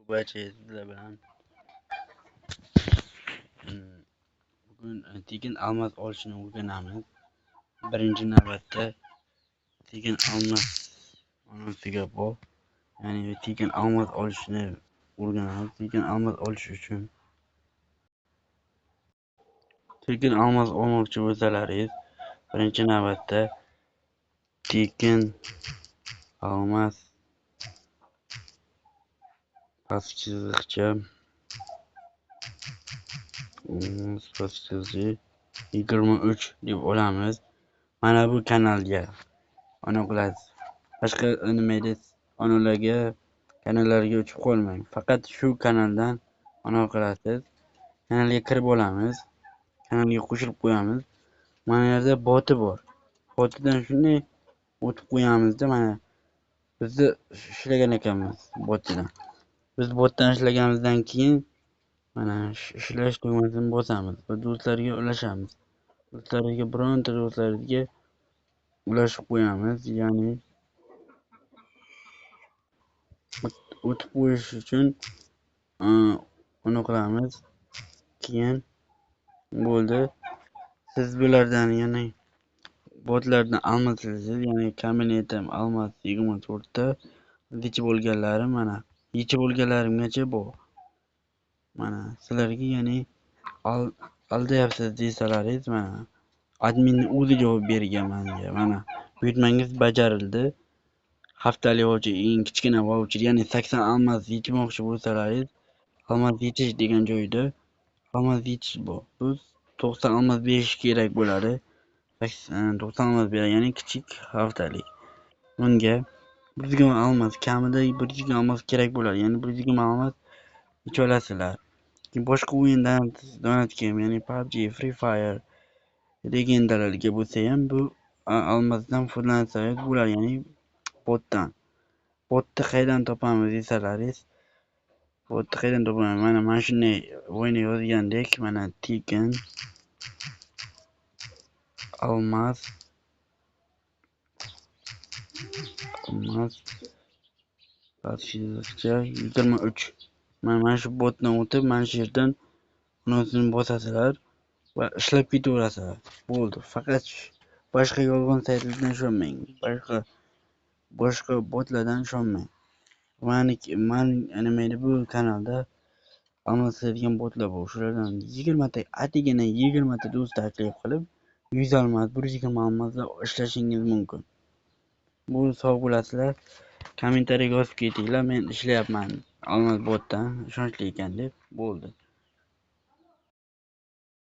Barcha sizlar bilan bugun tekin almaz olishni o'rganamiz. Birinchi navbatda tekin almaz onasiga bor, ya'ni tekin almaz olishni o'rganamiz. Tekin almaz olish uchun tekin almaz olmoqchi bo'lsalaringiz, birinchi navbatda tekin almaz past chiziqcha past chiziq 23 deb olamiz. Mana bu kanalga ana qilasiz. Boshqa nima deysiz? Onalarga, kanallarga uchib qolmang. Faqat shu kanaldan ana qilasiz. Kanalga kirib olamiz. Kanalga qo'shilib qo'yamiz. Mana yerda boti bor. Botidan shunday o'tib qo'yamizda, mana bizni ishlagan ekanmiz botidan. Biz botdan ishlaganimizdan keyin mana ishlash tugmasini bosamiz va do'stlarga ulashamiz. Do'stlarga, bironta do'stlaringizga ulashib qo'yamiz, ya'ni o'tib qo'yish uchun uni qilamiz. Keyin bo'ldi. Siz bulardan, ya'ni botlardan almashtirasiz, ya'ni kabinetim almaz 24 ta yechib olganlarim, mana yechib olganlarimgacha bu. Mana sizlarga, ya'ni aldayapsiz desalaringiz, mana adminni o'zi javob bergan menga. Mana buyurtmangiz bajarildi. Haftalik voucher, eng kichkina voucher, ya'ni 80 almaz yechmoqchi bo'lsalaringiz, almaz yechish degan joyda almaz yechish bu. Bu 90 almaz berish kerak bo'ladi. 90 almaz beradi, ya'ni kichik haftalik. Bunga 120 almaz, kamida 120 almaz kerak bo'ladi. Ya'ni 120 almaz yecha olasizlar. Keyin boshqa o'yindan Donat Game, ya'ni PUBG, Free Fire legendalarga bo'lsa ham bu almazdan foydalansangiz bo'ladi, ya'ni botdan. Botni qayerdan topamiz desalaringiz, botni qayerdan topamiz? Mana shunday o'yinni yozgandek, mana tekin almaz almaz 23. Mana shu botdan o'tib, mana shu yerdan unisini bosasizlar va ishlab ketaverasizlar. Bo'ldi. Faqat boshqa yolg'on saytlardan ishonmang. Boshqa botlardan ishonmang. Man nima bu kanalda almashtiradigan botlar bor. Shulardan 20 ta, atigina 20 ta do'st taklif qilib 100 almaz, 120 almazda ishlashingiz mumkin. Bu sog' bo'lasizlar. Kommentariyaga yozib ketinglar, men ishlayapman almaz botdan, ishonchli ekan deb. Bo'ldi.